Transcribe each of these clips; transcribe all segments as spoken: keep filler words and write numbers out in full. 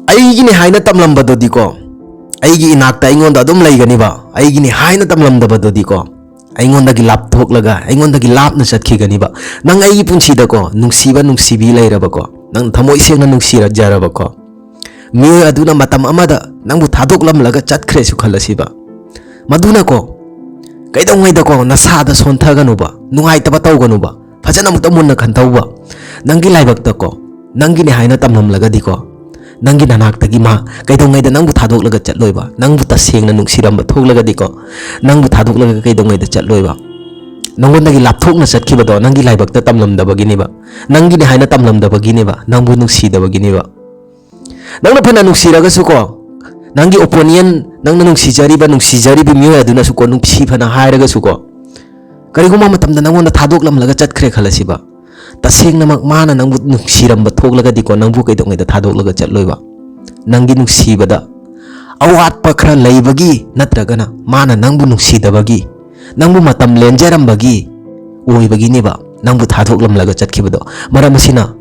ꯑꯩꯒꯤꯅꯤ ꯍꯥꯏꯅ ꯇꯝꯂꯝꯕꯗꯨꯗꯤꯀꯣ, ꯑꯩꯒꯤ ꯏꯅꯥꯛꯇ ꯑꯩꯉꯣꯟꯗ ꯑꯗꯨꯝ ꯂꯩꯒꯅꯤꯕ꯫ ꯑꯩꯒꯤꯅꯤ ꯍꯥꯏꯅ ꯇꯝꯂꯝꯗꯕꯗꯨꯗꯤꯀꯣ, ꯑꯩꯉꯣꯟꯗꯒꯤ ꯂꯥꯞꯊꯣꯛꯂꯒ, ꯑꯩꯉꯣꯟꯗꯒꯤ ꯂꯥꯞꯅ ꯆꯠꯈꯤꯒꯅꯤꯕ꯫ ꯅꯪ ꯑꯩꯒꯤ ꯄꯨꯟꯁꯤꯗꯀꯣ, ꯅꯨꯡꯁꯤꯕ ꯅꯨꯡꯁꯤꯕꯤ ꯂꯩꯔꯕꯀꯣ, ꯅꯪ ꯊꯃꯣꯏ ꯁꯦꯡꯅ ꯅꯨꯡꯁꯤꯔꯖꯔꯕꯀꯣ, ꯃꯤꯑꯣꯏ ꯑꯗꯨꯅ ꯃꯇꯝ ꯑꯃꯗ ꯅꯪꯕꯨ ꯊꯥꯗꯣꯛꯂꯝꯂꯒ ꯆꯠꯈ꯭ꯔꯦꯁꯨ ꯈꯜꯂꯁꯤꯕ꯫ ꯃꯗꯨꯅꯀꯣ, ꯀꯩꯗꯧꯉꯩꯗꯀꯣ ꯅꯁꯥꯗ ꯁꯣꯟꯊꯒꯅꯨꯕ, ꯅꯨꯡꯉꯥꯏꯇꯕ ꯇꯧꯒꯅꯨꯕ, ꯐꯖꯅ ꯑꯃꯨꯛꯇ ꯃꯨꯟꯅ ꯈꯟꯊꯧꯕ꯫ ꯅꯪꯒꯤ ꯂꯥꯏꯕꯛꯇꯀꯣ, ꯅꯪꯒꯤꯅꯤ ꯍꯥꯏꯅ ꯇꯝꯂꯝꯂꯒꯗꯤꯀꯣ, ꯅꯪꯒꯤ ꯅꯅꯥꯛꯇꯒꯤ ꯃꯥ ꯀꯩꯗꯧꯉꯩꯗ ꯅꯪꯕꯨ ꯊꯥꯗꯣꯛꯂꯒ ꯆꯠꯂꯣꯏꯕ꯫ ꯅꯪꯕꯨ ꯇꯁꯦꯡꯅ ꯅꯨꯡꯁꯤꯔꯝꯕ ꯊꯣꯛꯂꯒꯗꯤꯀꯣ, ꯅꯪꯕꯨ ꯊꯥꯗꯣꯛꯂꯒ ꯀꯩꯗꯧꯉꯩꯗ ꯆꯠꯂꯣꯏꯕ꯫ ꯅꯪꯉꯣꯟꯗꯒꯤ ꯂꯥꯞꯊꯣꯛꯅ ꯆꯠꯈꯤꯕꯗꯣ, ꯅꯪꯒꯤ ꯂꯥꯏꯕꯛꯇ ꯇꯝꯂꯝꯗꯕꯒꯤꯅꯦꯕ, ꯅꯪꯒꯤꯅꯤ ꯍꯥꯏꯅ ꯇꯝꯂꯝꯗꯕꯒꯤꯅꯦꯕ, ꯅꯪꯕꯨ ꯅꯨꯡꯁꯤꯗꯕꯒꯤꯅꯦꯕ꯫ ꯅꯪꯅ ꯐꯅ ꯅꯨꯡꯁꯤꯔꯒꯁꯨꯀꯣ, ꯅꯪꯒꯤ opponent, ꯅꯪꯅ ꯅꯨꯡꯁꯤꯖꯔꯤꯕ, ꯅꯨꯡꯁꯤꯖꯔꯤꯕ ꯃꯤꯑꯣꯏ ꯑꯗꯨꯅꯁꯨꯀꯣ, ꯅꯨꯡꯁꯤ ꯐꯅ ꯍꯥꯏꯔꯒꯁꯨꯀꯣ, ꯀꯔꯤꯒꯨꯝꯕ ꯃꯇꯝꯗ ꯅꯪꯉꯣꯟꯗ ꯊꯥꯗꯣꯛꯂꯝꯂꯒ ꯆꯠꯈ꯭ꯔꯦ ꯈꯜꯂꯁꯤꯕ꯫ ꯇꯁꯦꯡꯅꯃꯛ ꯃꯥꯅ ꯅꯪꯕꯨ ꯅꯨꯡꯁꯤꯔꯝꯕ ꯊꯣꯛꯂꯒꯗꯤꯀꯣ, ꯅꯪꯕꯨ ꯀꯩꯗꯧꯉꯩꯗ ꯊꯥꯗꯣꯛꯂꯒ ꯆꯠꯂꯣꯏꯕ? ꯅꯪꯒꯤ ꯅꯨꯡꯁꯤꯕꯗ ꯑꯋꯥꯠꯄ ꯈꯔ ꯂꯩꯕꯒꯤ, ꯅꯠꯇ꯭ꯔꯒꯅ ꯃꯥꯅ ꯅꯪꯕꯨ ꯅꯨꯡꯁꯤꯗꯕꯒꯤ, ꯅꯪꯕꯨ ꯃꯇꯝ ꯂꯦꯟꯖꯔꯝꯕꯒꯤ ꯑꯣꯏꯕꯒꯤꯅꯦꯕ ꯅꯪꯕꯨ ꯊꯥꯗꯣꯛꯂꯝꯂꯒ ꯆꯠꯈꯤꯕꯗꯣ꯫ ꯃꯔꯝ ꯑꯁꯤꯅ,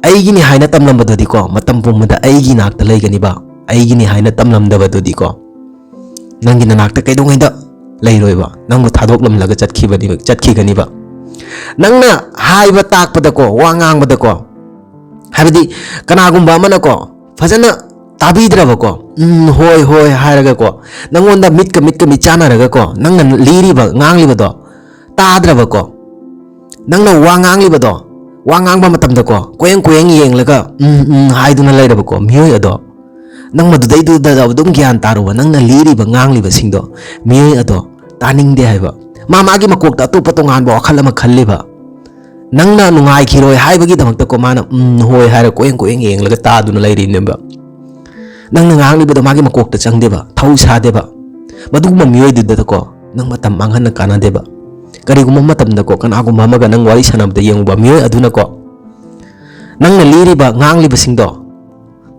ꯑꯩꯒꯤꯅꯤ ꯍꯥꯏꯅ ꯇꯝꯂꯝꯕꯗꯨꯗꯤꯀꯣ, ꯃꯇꯝ ꯄꯨꯝꯕꯗ ꯑꯩꯒꯤ ꯅꯥꯛꯇ ꯂꯩꯒꯅꯤꯕ꯫ ꯑꯩꯒꯤꯅꯤ ꯍꯥꯏꯅ ꯇꯝꯂꯝꯗꯕꯗꯨꯗꯤꯀꯣ, ꯅꯪꯒꯤ ꯅꯅꯥꯛꯇ ꯀꯩꯗꯧꯉꯩꯗ ꯂꯩꯔꯣꯏꯕ, ꯅꯪꯕꯨ ꯊꯥꯗꯣꯛꯂꯝꯂꯒ ꯆꯠꯈꯤꯕꯅꯤ, ꯆꯠꯈꯤꯒꯅꯤꯕ꯫ ꯅꯪꯅ ꯍꯥꯏꯕ ꯇꯥꯛꯄꯗꯀꯣ, ꯋꯥ ꯉꯥꯡꯕꯗꯀꯣ, ꯍꯥꯏꯕꯗꯤ ꯀꯅꯥꯒꯨꯝꯕ ꯑꯃꯅꯀꯣ ꯐꯖꯅ ꯇꯥꯕꯤꯗ꯭ꯔꯕꯀꯣ, "ꯎꯝ, ꯍꯣꯏ, ꯍꯣꯏ" ꯍꯥꯏꯔꯒꯀꯣ, ꯅꯪꯉꯣꯟꯗ ꯃꯤꯠꯀ ꯃꯤꯠꯀ ꯃꯤꯠ ꯆꯥꯟꯅꯔꯒꯀꯣ, ꯅꯪꯅ ꯂꯤꯔꯤꯕ ꯉꯥꯡꯂꯤꯕꯗꯣ ꯇꯥꯗ꯭ꯔꯕꯀꯣ, ꯅꯪꯅ ꯋꯥ ꯉꯥꯡꯂꯤꯕꯗꯣ, ꯋꯥ ꯉꯥꯡꯕ ꯃꯇꯝꯗꯀꯣ, ꯀꯣꯌꯦꯡ ꯀꯣꯌꯦꯡ ꯌꯦꯡꯂꯒ "ꯎꯝ, ꯎꯝ" ꯍꯥꯏꯗꯨꯅ ꯂꯩꯔꯕꯀꯣ ꯃꯤꯑꯣꯏ ꯑꯗꯣ, ꯅꯪ ꯃꯗꯨꯗꯩꯗꯨꯗ ꯑꯗꯨꯝ ꯒ꯭ꯌꯥꯟ ꯇꯥꯔꯨꯕ, ꯅꯪꯅ ꯂꯤꯔꯤꯕ ꯉꯥꯡꯂꯤꯕꯁꯤꯡꯗꯣ ꯃꯤꯑꯣꯏ ꯑꯗꯣ ꯇꯥꯅꯤꯡꯗꯦ ꯍꯥꯏꯕ꯫ ꯃꯥ ꯃꯥꯒꯤ ꯃꯀꯣꯛꯇ ꯑꯇꯣꯞꯄ ꯇꯣꯉꯥꯟꯕ ꯋꯥꯈꯜ ꯑꯃ ꯈꯜꯂꯤꯕ꯫ ꯅꯪꯅ ꯅꯨꯡꯉꯥꯏꯈꯤꯔꯣꯏ ꯍꯥꯏꯕꯒꯤꯗꯃꯛꯇꯀꯣ ꯃꯥꯅ "ꯎꯝ, ꯍꯣꯏ" ꯍꯥꯏꯔ ꯀꯣꯌꯦꯡ ꯀꯣꯌꯦꯡ ꯌꯦꯡꯂꯒ ꯇꯥꯗꯨꯅ ꯂꯩꯔꯤꯅꯦꯕ꯫ ꯅꯪꯅ ꯉꯥꯡꯂꯤꯕꯗꯣ ꯃꯥꯒꯤ ꯃꯀꯣꯛꯇ ꯆꯪꯗꯦꯕ, ꯊꯧ ꯁꯥꯗꯦꯕ꯫ ꯃꯗꯨꯒꯨꯝꯕ ꯃꯤꯑꯣꯏꯗꯨꯗꯀꯣ ꯅꯪ ꯃꯇꯝ ꯃꯥꯡꯍꯟꯅ ꯀꯥꯟꯅꯗꯦꯕ꯫ ꯀꯔꯤꯒꯨꯝꯕ ꯃꯇꯝꯗꯀꯣ ꯀꯅꯥꯒꯨꯝꯕ ꯑꯃꯒ ꯅꯪ ꯋꯥꯔꯤ ꯁꯥꯟꯅꯕꯗ ꯌꯦꯡꯉꯨꯕ, ꯃꯤꯑꯣꯏ ꯑꯗꯨꯅꯀꯣ ꯅꯪꯅ ꯂꯤꯔꯤꯕ ꯉꯥꯡꯂꯤꯕꯁꯤꯡꯗꯣ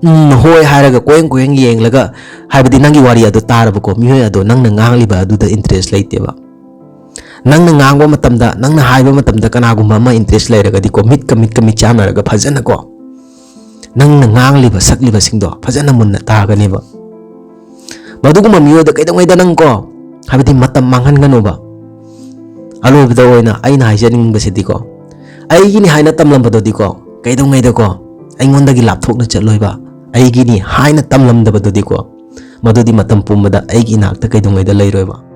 "ꯎꯝ, ꯍꯣꯏ" ꯍꯥꯏꯔꯒ ꯀꯣꯌꯦꯡ ꯀꯣꯌꯦꯡ ꯌꯦꯡꯂꯒ, ꯍꯥꯏꯕꯗꯤ ꯅꯪꯒꯤ ꯋꯥꯔꯤ ꯑꯗꯨ ꯇꯥꯔꯕꯀꯣ ꯃꯤꯑꯣꯏ ꯑꯗꯣ ꯅꯪꯅ ꯉꯥꯡꯂꯤꯕ ꯑꯗꯨꯗ interest ꯂꯩꯇꯦꯕ꯫ ꯅꯪꯅ ꯉꯥꯡꯕ ꯃꯇꯝꯗ, ꯅꯪꯅ ꯍꯥꯏꯕ ꯃꯇꯝꯗ ꯀꯅꯥꯒꯨꯝꯕ ꯑꯃ interest ꯂꯩꯔꯒꯗꯤꯀꯣ, ꯃꯤꯠꯀ ꯃꯤꯠꯀ ꯃꯤꯠ ꯆꯥꯟꯅꯔꯒ ꯐꯖꯅꯀꯣ ꯅꯪꯅ ꯉꯥꯡꯂꯤꯕ ꯁꯛꯂꯤꯕꯁꯤꯡꯗꯣ ꯐꯖꯅ ꯃꯨꯟꯅ ꯇꯥꯒꯅꯦꯕ꯫ ꯃꯗꯨꯒꯨꯝꯕ ꯃꯤꯑꯣꯏꯗ ꯀꯩꯗꯧꯉꯩꯗ ꯅꯪ ꯀꯣ, ꯍꯥꯏꯕꯗꯤ ꯃꯇꯝ ꯃꯥꯡꯍꯟꯒꯅꯨꯕ꯫ ꯑꯔꯣꯏꯕꯗ ꯑꯣꯏꯅ ꯑꯩꯅ ꯍꯥꯏꯖꯅꯤꯡꯕꯁꯤꯗꯤꯀꯣ, ꯑꯩꯒꯤꯅꯤ ꯍꯥꯏꯅ ꯇꯝꯂꯝꯕꯗꯨꯗꯤꯀꯣ, ꯀꯩꯗꯧꯉꯩꯗꯀꯣ ꯑꯩꯉꯣꯟꯗꯒꯤ ꯂꯥꯞꯊꯣꯛꯅ ꯆꯠꯂꯣꯏꯕ꯫ ꯑꯩꯒꯤꯅꯤ ꯍꯥꯏꯅ ꯇꯝꯂꯝꯗꯕꯗꯨꯗꯤꯀꯣ, ꯃꯗꯨꯗꯤ ꯃꯇꯝ ꯄꯨꯝꯕꯗ ꯑꯩꯒꯤ ꯏꯅꯥꯛꯇ ꯀꯩꯗꯧꯉꯩꯗ ꯂꯩꯔꯣꯏꯕ꯫